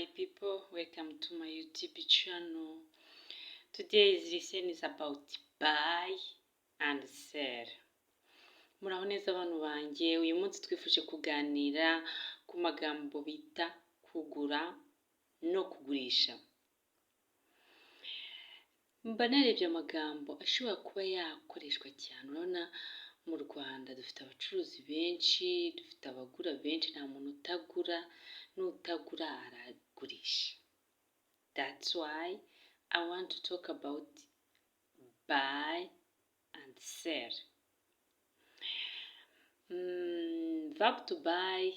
My people, welcome to my YouTube channel. Today's lesson is about buy and sell. Muraho neza abantu banjye, uyu munsi twifuje kuganira ku magambo bita kugura no kugurisha. Mba narebye amagambo ashobora kuba yakoreshwa cyane, urabona mu Rwanda dufite abacuruzi benshi, dufite abagura benshi, nta muntu utagura, n'utagura aragurisha. That's why I want to talk about buy and sell. Verb to buy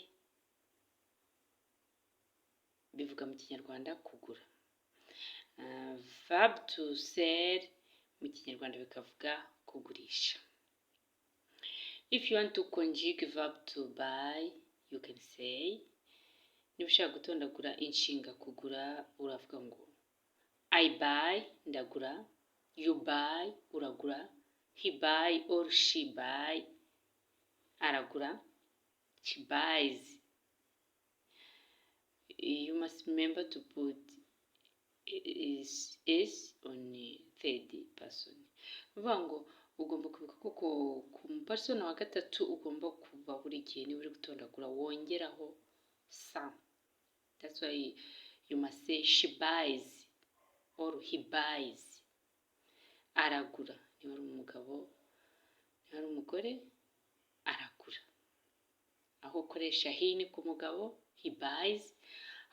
bivuga mu Kinyarwanda kugura. Verb to sell mu Kinyarwanda bikavuga kugurisha. If you want to conjugate verb to buy, you can say, niba ushaka gutondagura inshinga kugura, uravuga ngo I buy, ndagura, you buy, uragura, he buy or she buy, aragura, she buys. You must remember to put is on third person. Ni ukuvuga ngo ugomba kwibuka ko ku mupersona wa gatatu ugomba kuba buri gihe niba uri gutondagura wongeraho sa. That's why you must say she buys or he buys. Aragura niba ari umugabo, niba ari umugore aragura. Aho ukoresha he ni ku mugabo, he buys,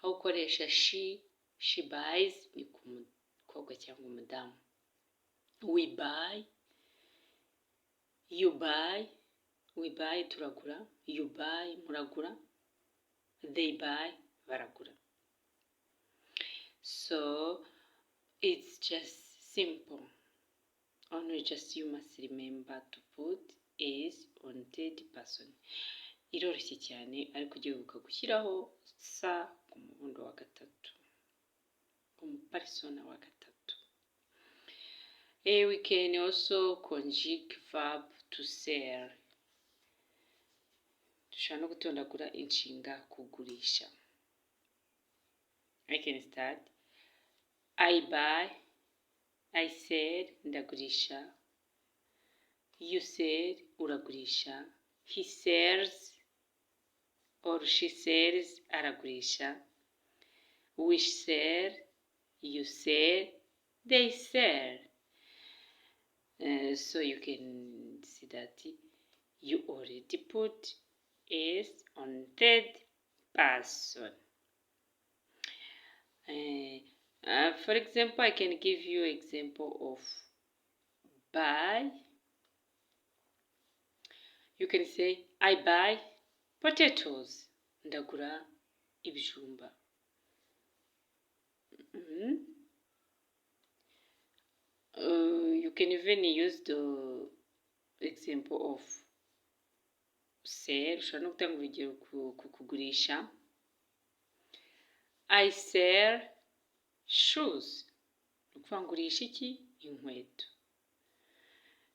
aho ukoresha she, she buys ni ku mukobwa cyangwa umudamu. We buy, you buy, we buy turagura, you buy muragura, they buy baragura. So it's just simple, only just you must remember to put is on third person. Iroroshye cyane, ariko ujye wibuka gushyiraho sa ku mubundo wa gatatu, ku mupersona wa gatatu. We can also conjugate verb to sell. Dushobora no gutondagura inshinga kugurisha. I can start I buy, I sell, ndagurisha, you sell, uragurisha, he sells or she sells, aragurisha, we sell, you sell, they sell. So you can see that you already put is on third person. For example, I can give you example of buy. You can say I buy potatoes. Ndagura ibijumba. You can even use the example of sell. Ushobora no gutanga urugero ku kugurisha. I sell shoes. Ni ukuvuga ngurisha iki? Inkweto.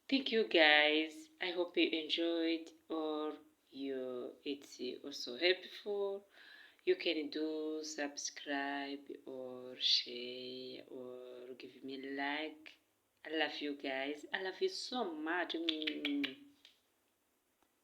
Thank you guys. I hope you enjoyed or you it's also helpful. You can do subscribe or share or give me like. I love you guys. I love you so much.